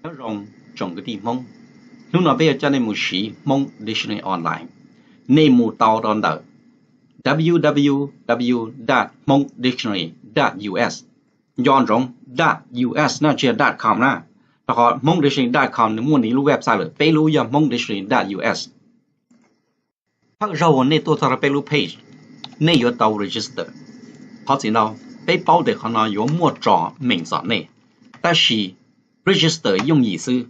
Nyob zoo tsoom kwv tij Hmoob, hnub no peb yuav coj nej mus siv Hmoob Dictionary Online. Nej mus tau rau ntawm w w w dot hmongdictionary dot u s. Nco ntsoov dot u s na, tsis yog dot com na, rau qhov Hmoob Dictionary dot com nws muaj nws ib lub website lawm, peb lub yog Hmoob Dictionary dot u s. Thawj zaug uas nej tuaj txog rau peb lub page, nej yuav tau register. Qhov txim ntau, peb paub tias qhov no yuav muaj tso meem txom nej, tab sis register yooj yim xwb.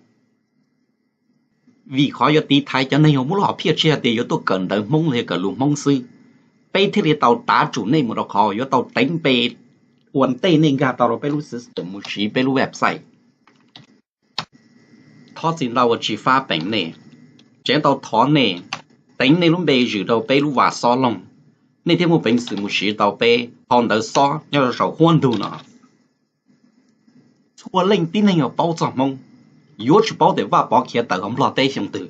Vim qhov yuav tiv thaiv cov neeg uas muab lub hom phiaj tsis hais tias yuav tuaj kawm ntawv Hmoob los yog kawm lus Hmoob xwb, peb thiaj li tau tav tsum nej mus rau qhov yuav tau teev npe ua ntej nej nkag tau rau peb lub system mus siv peb lub website. Thov txim ntau uas tsis fab peem nej, tseem tau thov nej teev nej lub npe zwm rau peb lub vas xob looj, nej thiaj muaj peev xwm mus siv tau peb phau ntawv xob nyob rau saum huab ntug no. Txhua leej tib neeg uas paub txog Hmoob yuav tsum paub tias Vaj Pov khiav tawm hauv Nplog teb xyoo twg.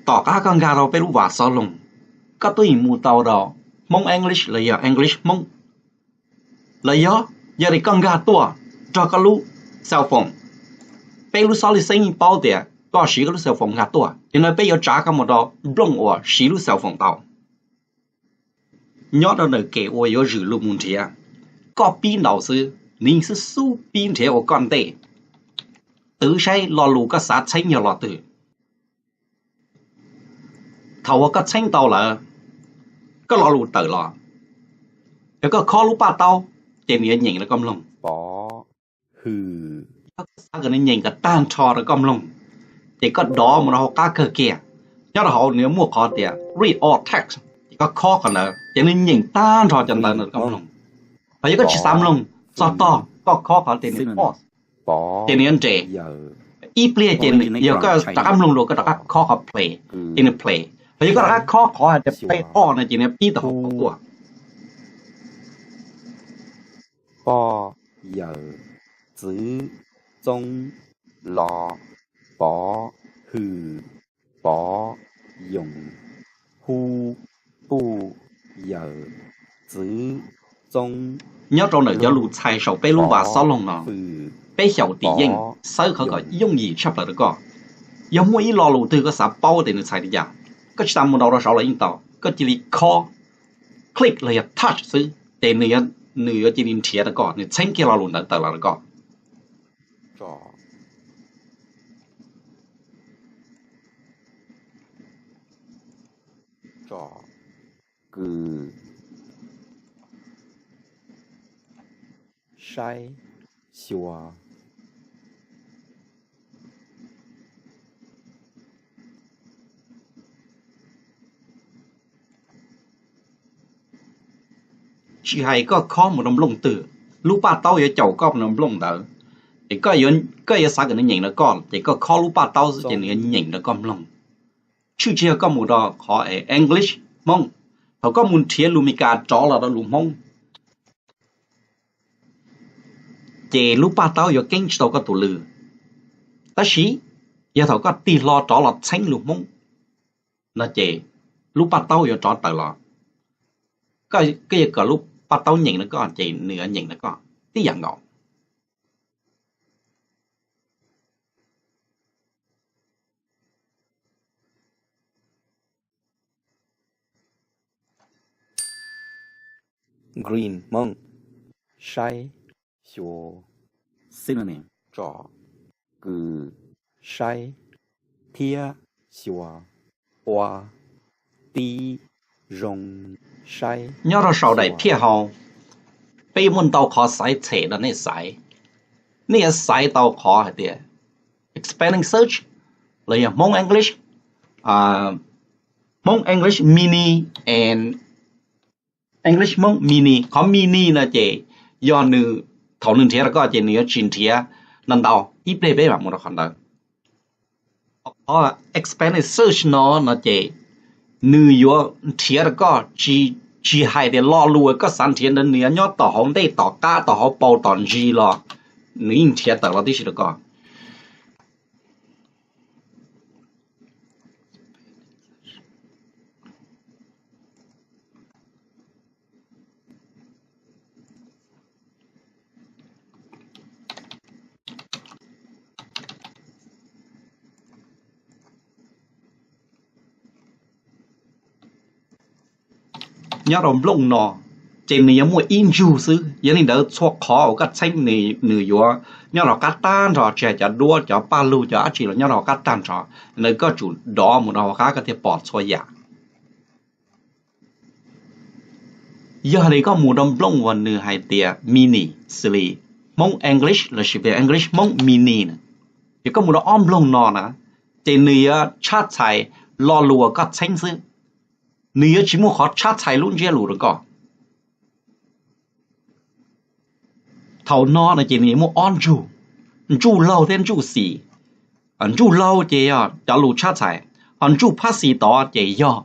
Tom qab koj nkag rau peb lub vas xob looj, koj twb yeej mus tau rau Hmoob English los yog English Hmoob. Los yog, yog li koj nkag tuaj nrog koj lub cell phone, peb lub xob li xeeb yeej paub tias koj siv koj lub cell phone nkag tuaj, yog no peb yuav tsav koj mus rau nplooj uas siv lub cell phone tau. Nyob rau ntawm kem uas yuav zwm lus mus nrhiav, koj pib ntaus xwb, nws yeej xub xub pib nrhiav ua koj ntej, twv saib lo lus koj xav txheeb yog lo twg. Thaum uas koj txheeb tau lawm, koj lo lus tawm los, yog koj khob lub paj taub, ces nws yuav nyeem rau koj mloog. Pov, hwm. Yog koj xav kom nws nyeem kom tag nrho rau koj mloog, ces koj dov mus rau hauv qab kawg kiag, nyob rau hauv nws yuav muaj qhov tias read all text, ces koj khob qhov ntawd ces nws nyeem tag nrho cov ntawv ntawd rau koj mloog. Hos yog koj tsis xav mloog, txog tog koj khob qhov tias nws pause, ces nws yuav nres ib pliag, ces yog koj rov qab mloog dua koj rov qab khob qhov play, ces nws play. Hos yog koj rov qab khob qhov hais tias play all no ces nws yuav pib tau hauv tuaj. Poj, yawm, txwv, txoob, los, pov, hwm, pov, yoom, hub, puj, yawm, txwv, txoob. Nyob rau ntawm cov lus txhais saum peb lub vas xob looj no, peb xyaum tim yeej xawb qhov kom yooj yim tshaj plaws rau koj. Yog muaj ib lo lus twg koj xav paub tias nws txhais li cas, koj tsis tas mus ntaus rau saud los yeej tau, koj cia li khob, click los yog touch xwb, ces nws yuav cia li nrhiav rau koj, nws txheeb kiag lo lus ntawd tawm los rau koj. Tsom, kws, saib, xyuas. Tsis hais koj khob mus rau nplooj twg, lub paj taub yuav caum koj mus rau nplooj ntawd. Ces koj yuav xav kom nws nyeem rau koj, ces koj khob lub paj taub xwb ces nws yuav nyeem rau koj mloog. Tshwj tsis yog koj mus rau qhov English Hmoob, thaum koj mus nrhiav lus Meskas rov los rau lus Hmoob, ces lub paj taub yuav keeb tsis tau koj tus lw. Tab sis yog thaum koj tig hlo rov los txheeb lus Hmoob no ces lub paj taub yuav rov tawm los. Koj yuav kom lub paj taub nyeem rau koj ces nws yuav nyeem rau koj tib yam nkaus. Green Hmoob, saib, xyuas, synonym, tsom, kws, saib, thiab, xyuas, ua, tib, zoo, saib. Nyob rau saum daim phiaj hauv, peb muaj ntau qhov xaiv txhem rau nej xaiv. Nej yuav xaiv tau qhov hais tias expanding search los yog Hmoob English, Hmoob English Mini and English Hmoob Mini. Qhov Mini no ces yog nws, thaum nws nrhiav rau koj ces nws yuav tsis nrhiav ntau ntau, ib pliag peb mam mus rau qhov ntawd. Qhov expanded search no no ces nws yuav nrhiav rau koj, tsis hais tias lo lus koj xav nrhiav ntawd nws yuav nyob tom hauv ntej tom qab tom hauv paus tom ntsis los nws yeej nrhiav tawm los tib si rau koj. nyob rau nplooj no, ces nws yuav muaj ib ntsug xwb. Yog li ntawd txhua qhov uas koj txheeb nws, nws yuav nyob rau hauv qab tag nrho, tsis hais cov duab, cov paj lug, cov dab tsi los nyob rau hauv qab tag nrho. Ntawd koj tsum dov mus rau hauv qab koj thiaj pom txhua yam. Yog li koj mus rau nplooj uas nws hais tias mini, xws li Hmoob English los sis English Hmoob mini na, ces koj mus rau ob nplooj no na, ces nws yuav tshab txhais lo lus uas koj txheeb xwb, nws yuav tsis muaj qhov tshab txhais lub ntsiab lus rau koj. Thaum no no ces nws muaj ob ntsug, ntsuj laug thiab ntsuj xis. Ntsuj laug ces yog cov lus tshab txhais, ho ntsuj phab xis tod ces yog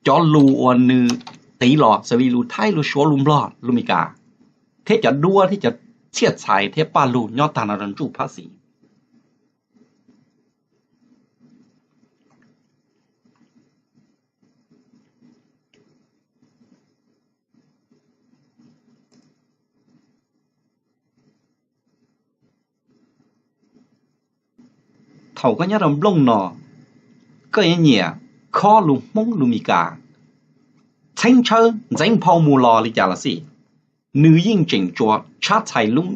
cov lus uas nws qiv los xws li lus Thaib, lus Suav, lus Nplog, lus Meskas, thiab cov duab thiab cov txhiaj txhais thiab paj lug nyob tag nrho rau ntsuj phab xis. Thaum koj nyob rau nplooj no, koj yuav nyiam khob lus Hmoob lus Meskas, txheeb tshawb ntxeev phau mus los li cas los xij, nws yeej tseem tsuas tshab txhais lub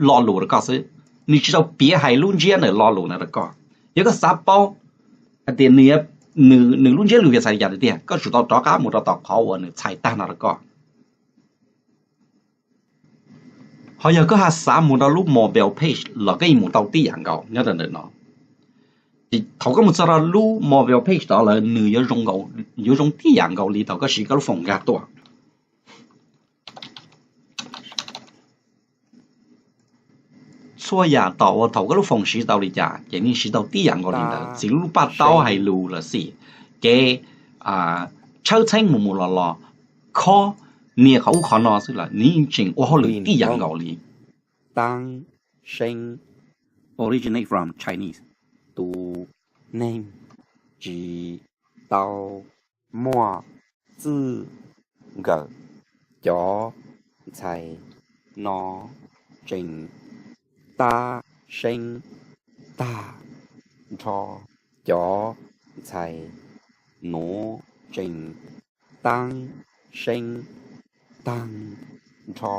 lo lus rau koj xwb, nws tsis tau piav hais lub ntsiab ntawm lo lus na rau koj. Yog koj xav paub hais tias nws, nws lub ntsiab lus yuav txhais li cas tiag, koj tsum tau rov qab mus rau tom qhov uas nws txhais tag no rau koj. Ho yog koj ho xav mus rau lub mobile page los koj yeej mus tau tib yam nkaus nyob rau ntawm no. Ces thaum koj mus txog rau lub mobile page tod lawm nws yuav zoo tib yam nkaus li thaum koj siv koj lub foos nkag tuaj. Txhua yam tom uas thaum koj lub foos siv tau li cas ces nws siv tau tib yam nkaus li ntawd, txij lub paj taub hais lus los xij, kev tshawb txheeb mus mus los los, khob, nias qhov ub qhov no xwb los nws yeej tseem ua hauj lwm tib yam nkaus li. Tab seeb, originate from Chinese, tus neeg tsis tau muaj txij nkawm. Cov ntxhais no tseem tab seeb tag nrho. Cov ntxhais nuav tseem tab seeb tag nrho.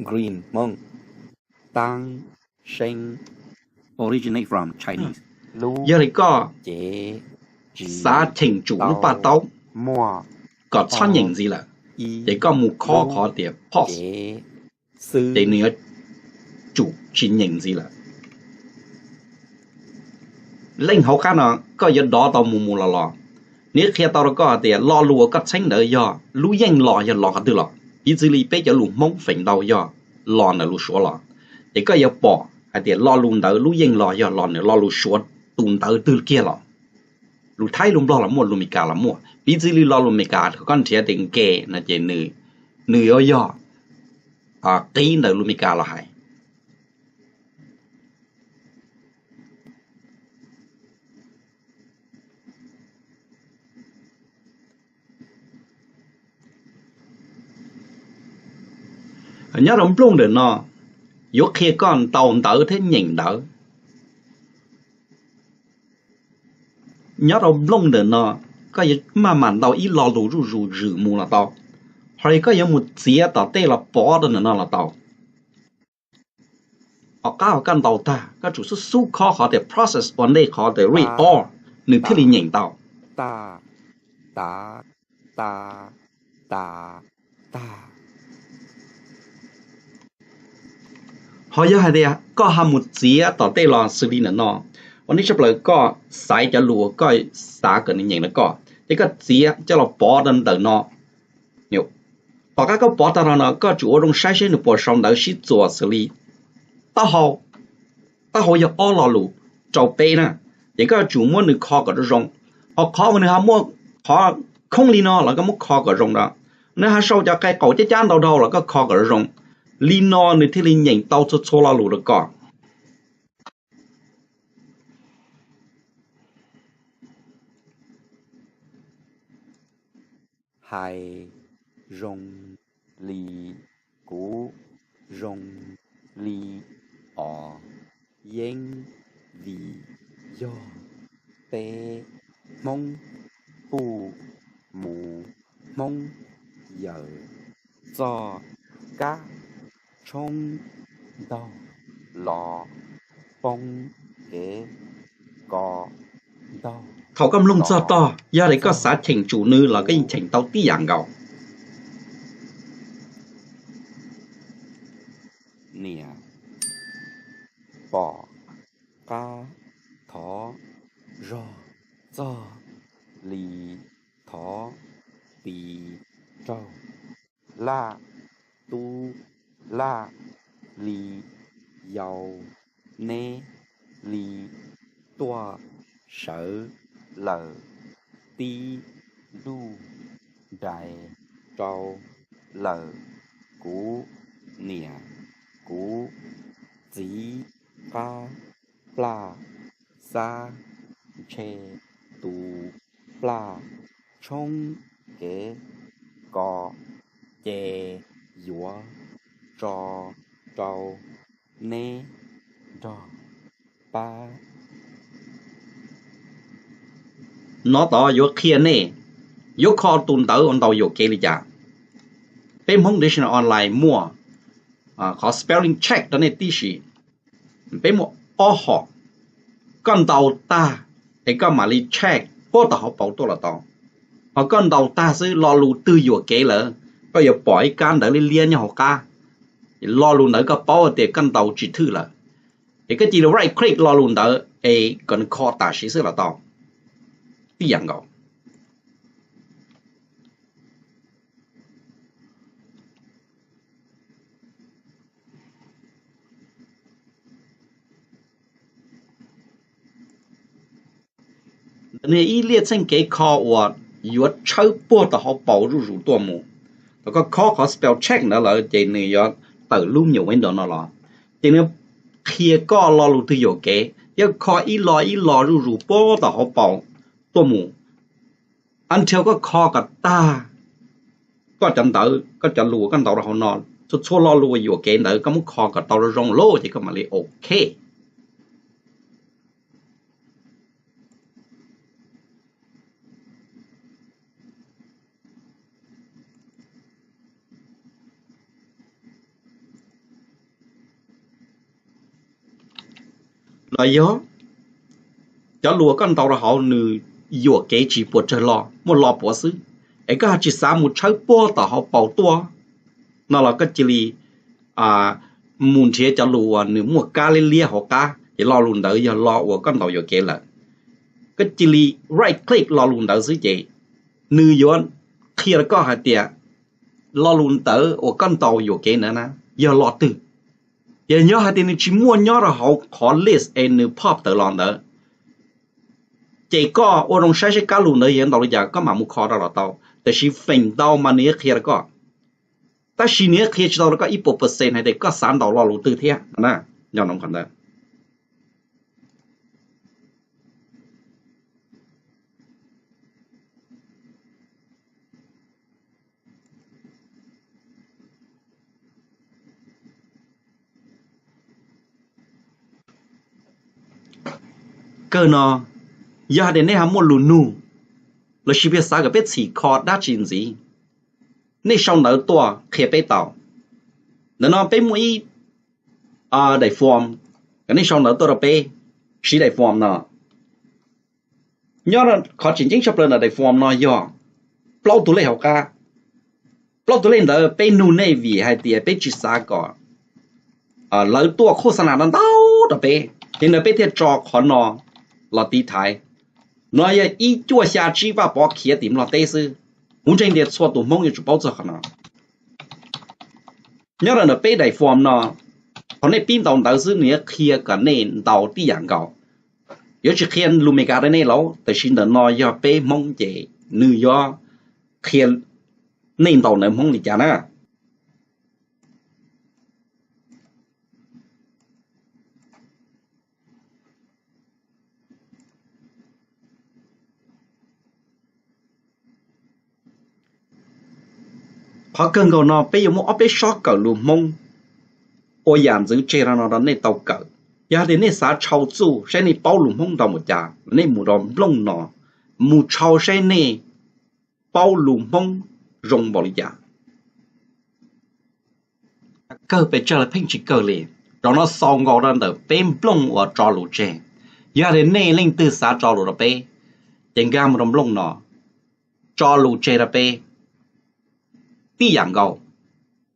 Green Hmoob, tab seeb, originate from Chinese. Yog li koj xav cheem tsum lub paj taub kom txhob nyeem ntxiv lawm, ces koj mus khob qhov tias pause, ces nws yuav tsum tsis nyeem ntxiv lawm. Leej hauv qab no koj yuav dov tau mus mus los los, nws qhia tau rau koj hais tias lo lus uas koj txheeb ntawd yog lub yeej los yog los qhov twg los. Piv txwv li peb cov lus Hmoob feem ntau yog los ntawm lus Suav los, ces koj yuav pom hais tias lo lus ntawd lub yeej los yog los ntawm lo lus Suav tus ntawd twg kiag los. Lus Thaib lus Nplog los muaj, lus Meskas los muaj. Piv txwv li lo lus Meskas thaum koj nrhiav tias nkes no ces nws yuav yog qiv ntawm lus Meskas los hais. Nyob rau nplooj ntawm no yuav qhia koj ntaus ntawv thiab nyeem ntawv. Nyob rau nplooj ntawm no koj yuav maj mam ntaus ib lo lus zuj zus zwm mus los tau, hos koj yuav mus txiav tom tej los pov rau ntawm no los tau. Tom qab uas koj ntaus tag koj tsum xub xub khob qhov tias process ua ntej qhov tias read all, nws thiaj li nyeem tau. Ho yog hais tias koj ho mus txiav tom tej los xws li ntawm no, ua ntej tshaj plaws koj xaiv cov lus uas koj xav kom nws nyeem rau koj, ces koj txiav coj los pov rau ntawm no. Tom qab koj pov tag los no koj tsum ua zoo saib seb nws puas sau ntawv sib txuas xws li taub hau, taub hau yog ob lo lus rau peb na, ces koj tsum muab nws kho kom zoo zoo. Ho qhov uas nws ho muaj qhov khoob li no los koj muab kho kom zoo rau. Nws ho sau cov qai qaum cab cab ntau dhau los koj kho kom zoo zoo. Li no nws thiaj li nyeem tau txhua txhua lo lus rau koj. Hais zoo li kuv zoo li os, yeeb vim yog peb Hmoob kuj mus Hmoob Yawm Txoj Kab Tshoob Ntaug Los Poob Kev Ko Ntaug. Thaum koj mloog txog tog, yog li koj xav cheem tsum nws los koj yeej cheem tau tib yam nkaus. Niam pom qab thov zog txog li thov tis raug laj tub laj li yau neb li tuaj sawv lawm tib ntuj nrais rau lawm kuv niam kuv txiv qab plaj xab ntshe tus plaj tshoob kev ko ces yuav tso rau neb nrog pab. No tod yuav qhia nej yuav kho tus ntawv ua ntaus yuam kev li cas. Peb Hmoob Dictionary Online muaj qhov spelling check rau nej tib si. Peb muaj ob hom, koj ntaus tag es koj mam li check puag tom hauv paus tuaj los tau. Ho koj ntaus tag xwb lo lus twg yuam kev lawm, koj yuav pom ib kab ntawv liab liab nyob hauv qab. Lo lus ntawd koj paub tias koj ntaus tsis thwj lawm, es koj cia li right click lo lus ntawd es kom nws kho tam sim xwb los tau. Tib yam nkaus. Ntawm no ib liaj txheej kev kho uas yuav tshawb puag tom hauv paus zuj zus tuaj mus. Thaum koj kho qhov spell check ntawd lawm ces nws yuav tawm lub me nyuam window no los, ces nws qhia koj lo lus twg yuam kev, yog kho ib lo ib lo zuj zus puag tom hauv paus tuaj mus, until koj kho kom tag koj cov ntawv, koj cov lus koj ntaus rau hauv no, txhua txhua lo lus yuam kev ntawd koj muab kho kom tau zoo zoo lawm ces koj mam li ok. Los yog cov lus koj ntaus rau hauv nws yuam kev tsis puas tsawg lo, muaj lo puav xwb, es koj ho tsis xav mus tshawb puag tom hauv paus tuaj no los koj cia li mus nrhiav cov lus uas nws muaj kab liab liab hauv qab, ces lo lus ntawd yog lo uas koj ntaus yuam kev lawm. Koj cia li right click lo lus ntawd xwb ces nws yuav qhia rau koj hais tias lo lus ntawd uas koj ntaus yuam kev ntawd na yog lo twg. Yog nyob hais tias nws tsis muaj nyob rau hauv qhov list es nws pop tawm los ntawd, ces koj ua zoo saib saib kab lus ntawd yog ntaus li cas koj mam mus kho rau los tau. Tab sis feem ntau mas nws yuav qhia rau koj, tab sis nws yuav qhia tsis tau rau koj ib puas percent hais tias koj xav ntaus lo lus twg thiab no na. Nyob no qhov ntawd. Kawg no, yog hais tias nej ho muaj lus nug lossis peb xav kom peb txhim kho dab tsi ntxiv, nej sau ntawv tuaj qhia peb tau. Ntawm no peb muaj ib daim form, kom nej sau ntawv tuaj rau peb siv daim form no. Nyob qhov tseem ceeb tshaj plaws ntawm daim form no yog plaub tus lej hauv qab. Plaub tus lej ntawd peb nug nej vim hais tias peb tsis xav kom lawv tuaj khos xa nas ntau ntau rau peb, ces ntawd peb thiaj tso qhov no los tiv thaiv. No yog ib cuaj xya tsib vaj pov khiav tim Nplog teb xwb. Kuv ntseeg tias txhua tus Hmoob yuav tsum paub txog qhov no. Nyob rau ntawm peb daim form no, thaum nej pib ntaus ntawv xwb nws yuav qhia kom nej ntaus tib yam nkaus. Yuav tsis qhia lus Meskas rau nej lauj, tab sis ntawm no yog peb Hmoob ces nws yuav qhia nej ntaus ntawv Hmoob li cas na. Qhov kawg nkaus no peb yuav muab ob peb sob kawm lus Hmoob ua yam ntxwv tseg rau no rau nej tau kawm. Yog hais tias nej xav tshau txuj saib nej paub lus Hmoob ntau npaum cas, nej mus rau nplooj no, mus tshau saib nej paub lus Hmoob zoo npaum li cas. Kawg pes tsawg los pheej tsis kawg li. Rau no xaus nkaus rau ntawm peb nplooj uas tso lus tseg. Yog tias nej leej twg xav tso lus rau peb, ces nkag mus rau nplooj no, tso lus tseg rau peb tib yam nkaus,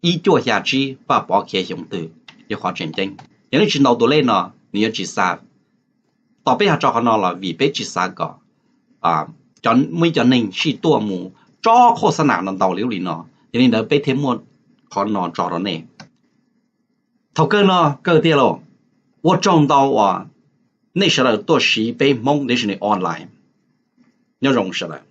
ib cuaj xya tsib Vaj Pov khiav xyoo twg, yog qhov tseem ceeb. Yog nej tsis ntaus tus lej no, nws yuav tsis xa. Tos peb ho tso qhov no los vim peb tsis xav kom muaj ib co neeg sij tuaj mus tso khos xa nam no ntau li ub li no, yog li ntawd peb thiaj muaj qhov no tso rau nej. Thaum kawg no kawg tiag lauj, ua tsaug ntau uas nej sawv daws tuaj siv peb Hmoob Dictionary Online. Nyob zoo sawv daws.